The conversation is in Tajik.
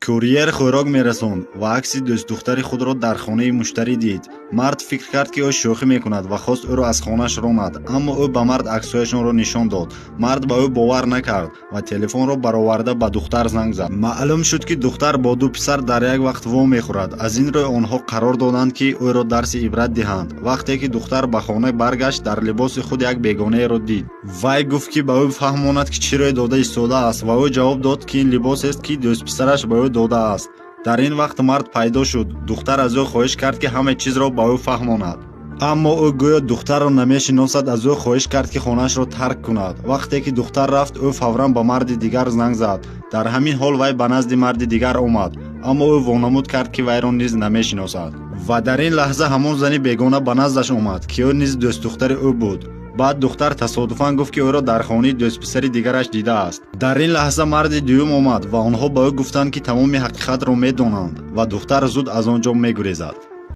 Курьер хӯрок мерасонд ва акси дӯстдухтари худро дар хонаи муштарӣ дид. Мард фикр кард, ки ӯ шӯхӣ мекунад, ва хост ӯро аз хонааш ронад, аммо ӯ ба мард аксҳояшонро нишон дод. Мард ба ӯ бовар накард ва телефонро бароварда ба духтар занг зад. Маълум шуд, ки духтар бо ду писар дар як вақт вомехӯрад. Аз ин рӯ онҳо қарор доданд, ки ӯро дарси ибрат диҳанд. Вақте ки духтар ба хона баргашт, дар либоси худ як бегонаеро дид. Вай гуфт, ки ба ӯ фаҳмонад, ки чӣ рӯй дода истодааст, ва ӯ ҷавоб дод, ки ин либосест, ки дӯстписараш ба ӯ додааст. Дар ин вақт мард пайдо шуд. Духтар аз ӯ хоҳиш кард, ки ҳама чизро ба ӯ фаҳмонад, аммо ӯ гӯё духтарро намешиносад. Аз ӯ хоҳиш кард, ки хонаашро тарк кунад. Вақте ки духтар рафт, ӯ фавран ба марди дигар занг зад. Дар ҳамин ҳол вай ба назди марди дигар омад, аммо ӯ вонамуд кард, ки вайро низ намешиносад. Ва дар ин лаҳза ҳамон зани бегона ба наздаш омад, ки ӯ низ дӯстдухтари ӯ буд. Баъд духтар тасодуфан гуфт, ки ӯро дар хонаи дӯстписари дигараш дидааст. Дар ин лаҳза марди дуюм омад ва онҳо ба ӯ гуфтанд, ки тамоми ҳақиқатро медонанд, ва духтар зуд аз он ҷо мегурезад.